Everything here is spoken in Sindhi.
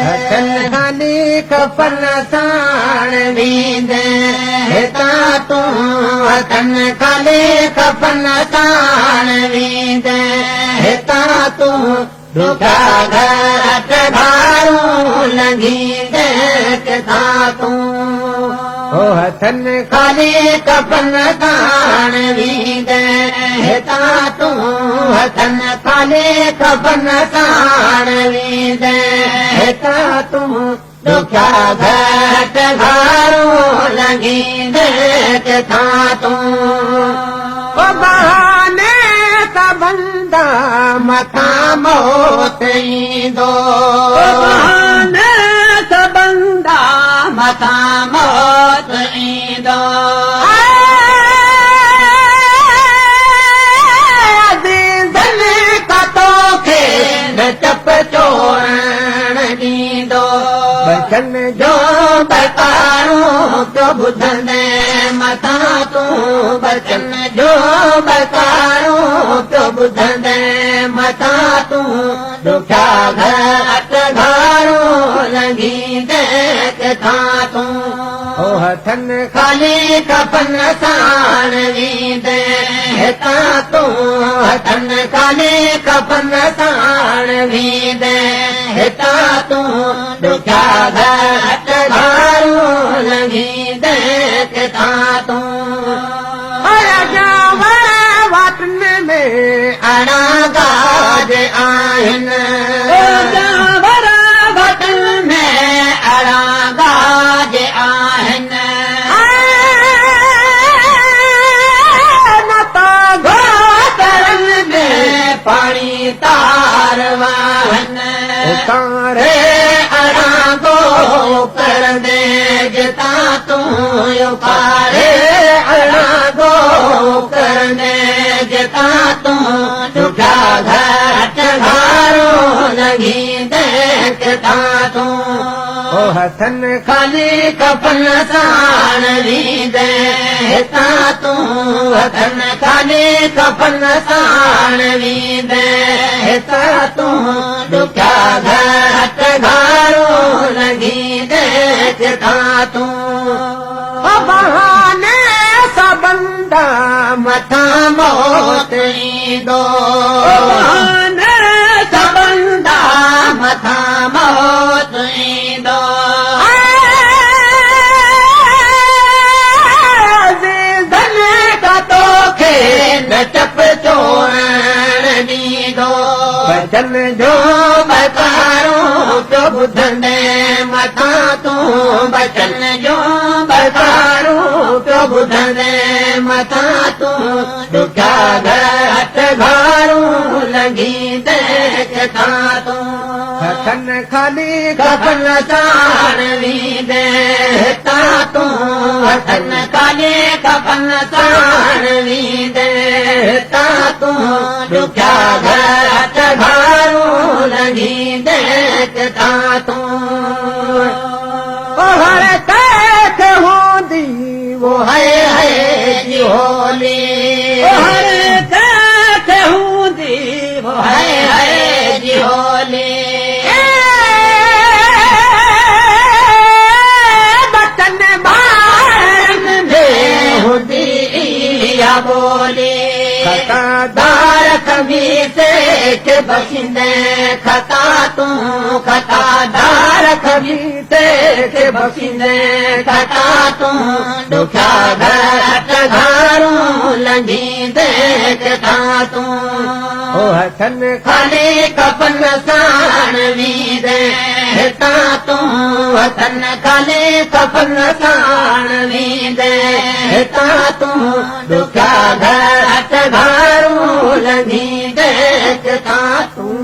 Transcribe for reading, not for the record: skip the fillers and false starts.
هٿن خالي ڪفن ساڻ ويندين هتان تون، هٿن خالي ڪفن ساڻ ويندين هتان تون، ڏکيا گهٽ گهارون لنگهيندين ڪٿان تون. هو هٿن خالي ڪفن ساڻ ويندين هتان تون، هٿن خالي ڪفن ساڻ ويندين هتان تون، ڏکيا گهٽ گهارون لنگهيندين ڪٿان تون. او بهاني سان بندا مٿان موت ايندو، بهاني سان بندا مٿان موت ايندو. عزيزن کان توکي نه چپ چورڻ ڏيندو، بچن جو ٻهڪارو پيو ٻڌندين مٿان تون، بچن جو ٻهڪارو پيو ٻڌندين مٿان تون، ڏکيا گهٽ گهارون لنگهيندين ڪٿان تون. هو هٿن خالي ڪفن ساڻ ويندين هتان تون، هٿن خالي ڪفن ساڻ ويندين هتان تون، ڏکيا گهٽ گهارون لنگهيندين ڪٿان تون. واٽن ۾ اڻا گاج آهن، واٽن ۾ اڻا گاج آهن، گوترن ۾ پاڻي تار واهن. اتاري اڻا گو ڪرندي جتان تون، اتاري اڻا گو ڪرندي جتان تون، ڏکيا گهٽ گهارون لنگهيندي ڪٿان تون. هو هٿن خالي ڪفن ساڻ ويندي هتان تون، هٿن خالي ڪفن ساڻ ويندي هتان تون، ڏکيا گهٽ گهارون لنگهيندي ڪٿان تون. بهاني سان بندا مٿان موت ايندو، بهاني سان بندا مٿان موت ايندو. عزيزن کان توکي نه چپ چورڻ ڏيندو، بچن جو ٻهڪارو پيو ٻڌندين مٿان تون، بچن جو ٻهڪارو پيو ٻڌندين مٿان تون، ڏکيا گهٽ گهارون لنگهيندين ڪٿان تون. هٿن خالي ڪفن ساڻ ويندين هتان تون، هٿن خالي ڪفن ساڻ ويندين هتان تون، ڏکيا گهٽ گهارون لنگهيندين ڪٿان تون. هر ڪنهن کي هوندي وو هي هي جي هولي، هر ڪنهن کي هوندي وو هي هي جي هولي. بچن ٻارن ۾ هوندي اها ٻولي، خطادار خميسي کي بخشيندين خطا تون، خطادار خميسي کي بخشيندين خطا تون، ڏکيا گهٽ گهارون لنگهيندين ڪٿان تون. هو هٿن خالي ڪفن ساڻ ويندين هتان تون، هٿن خالي ڪفن ساڻ ويندين هتان تون، ڏکيا گهٽ گهارون لنگهيندين ڪٿان تون.